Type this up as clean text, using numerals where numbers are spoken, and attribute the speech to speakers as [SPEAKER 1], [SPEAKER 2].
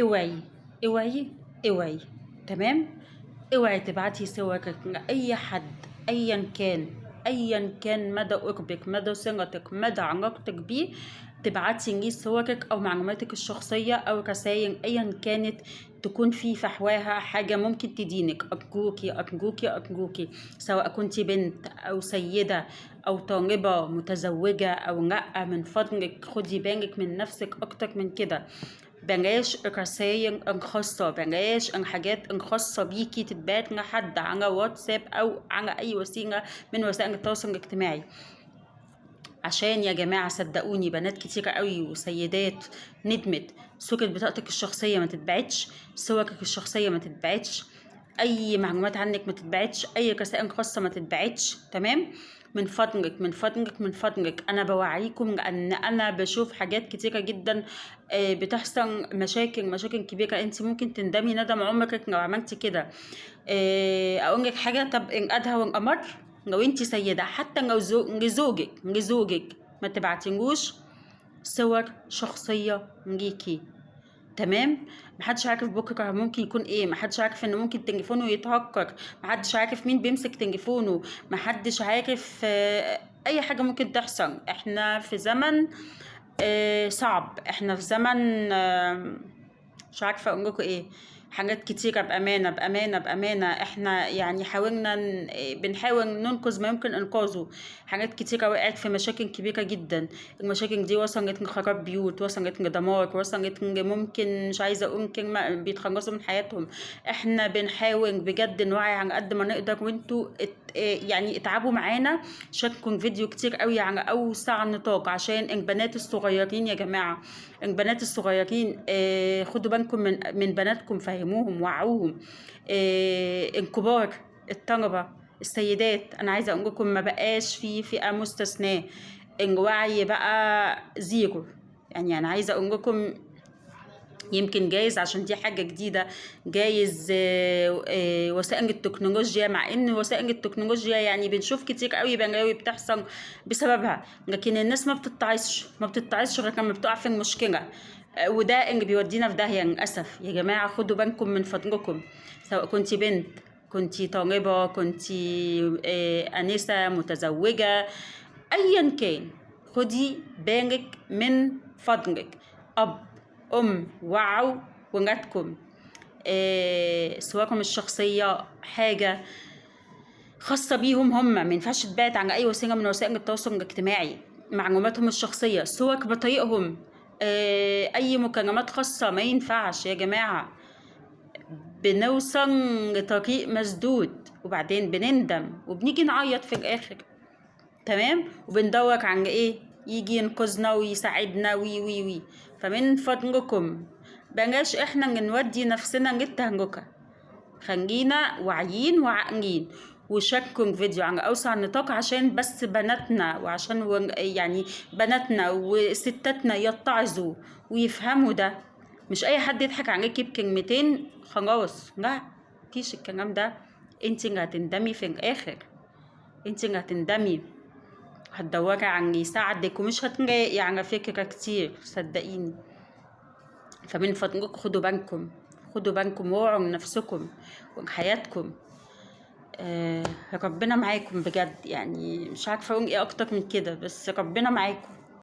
[SPEAKER 1] اوعي اوعي اوعي، تمام؟ اوعي تبعتي صورك لأي حد ايا كان، ايا كان مدى قربك، مدى صلتك، مدى علاقتك بيه، تبعتي ليه صورك او معلوماتك الشخصية او رسائل ايا كانت تكون في فحواها حاجة ممكن تدينك. ارجوكي ارجوكي ارجوكي، سواء كنت بنت او سيدة او طالبة متزوجة او لا، من فضلك خدي بالك من نفسك اكتر من كده. بلاش الرسايل الخاصة، بلاش الحاجات الخاصة بيكي تتبعت لحد على واتساب أو على أي وسيلة من وسائل التواصل الاجتماعي. عشان يا جماعة صدقوني بنات كتيرة قوي وسيدات ندمت. صورة بطاقتك الشخصية ما تتبعتش، صورك الشخصية ما تتبعتش، أي معلومات عنك ما تتبعتش، أي رسائل خاصة ما تتبعتش، تمام؟ من فضلك من فضلك من فضلك، أنا بوعيكم لأن أنا بشوف حاجات كتيرة جدا، بتحصل مشاكل كبيرة، أنت ممكن تندمي ندم عمرك لو عملتي كده. أقول لك حاجة، طب إن أدهى والأمر، لو أنت سيدة حتى لو لزوجك ما تبعتيلوش صور شخصية ليكي، تمام؟ محدش عارف بكره ممكن يكون ايه، محدش عارف ان ممكن تليفونه يتهكر، محدش عارف مين بيمسك تليفونه، محدش عارف، اي حاجة ممكن تحصل. احنا في زمن، صعب، احنا في زمن، مش عارفه اقول لكم ايه، حاجات كتيرة بأمانة بأمانة بأمانة. احنا حاولنا بنحاول ننقذ ما يمكن إنقاذه. حاجات كتيرة وقعت في مشاكل كبيرة جدا، المشاكل دي وصلت لخراب بيوت، وصلت لدمار، وصلت لممكن مش عايزة أقول كلمة بيتخلصوا من حياتهم. احنا بنحاول بجد نوعي على قد ما نقدر، وانتوا اتعبوا معانا، شاركوا الفيديو كتير قوي على أوسع نطاق عشان البنات الصغيرين يا جماعة، البنات الصغيرين، خدوا بالكم من بناتكم، فهموهم وعوهم. الكبار، الطلبة، السيدات، أنا عايزة أقول لكم ما بقاش في فئة مستثناة، الوعي بقى زيرو. أنا عايزة أقول لكم يمكن جايز عشان دي حاجة جديدة، جايز، وسائل التكنولوجيا، مع إن وسائل التكنولوجيا بنشوف كتير قوي بلاوي بتحصل بسببها، لكن الناس ما بتتعظش غير لما بتقع في المشكلة، وده اللي بيودينا في داهية للأسف. يا جماعة خدوا بالكم من فضلكم، سواء كنتي بنت، كنتي طالبة، كنتي، أنسة متزوجة، أيا كان، خدي بالك من فضلك. أب، أم، وعوا ولادكم، صوركم الشخصية حاجة خاصة بيهم هم، ما ينفعش تبعت على أي وسيلة من وسائل التواصل الاجتماعي، معلوماتهم الشخصية، صور بطريقهم، أي مكالمات خاصة ما ينفعش يا جماعة. بنوصل لطريق مسدود وبعدين بنندم وبنيجي نعيط في الآخر، تمام؟ وبندور عن إيه يجي ينقذنا ويساعدنا وي وي وي. فمن فضلكم بلاش احنا اللي نودي نفسنا للتهلكة، خلينا واعيين وعاقلين، وشاركوا الفيديو على اوسع نطاق عشان بس بناتنا، وعشان بناتنا وستاتنا يتعظوا ويفهموا ده. مش اي حد يضحك عليكي بكلمتين خلاص، لا، مفيش الكلام ده. انت اللي هتندمي في الاخر، انت اللي هتندمي، هتدوري على اللي يساعدك ومش هتلاقي على فكرة كتير، صدقيني. فمن فضلكم خدوا بالكم، خدوا بالكم ووعوا لنفسكم ولحياتكم. ربنا معاكم بجد، مش عارفة اقول ايه اكتر من كده، بس ربنا معاكم.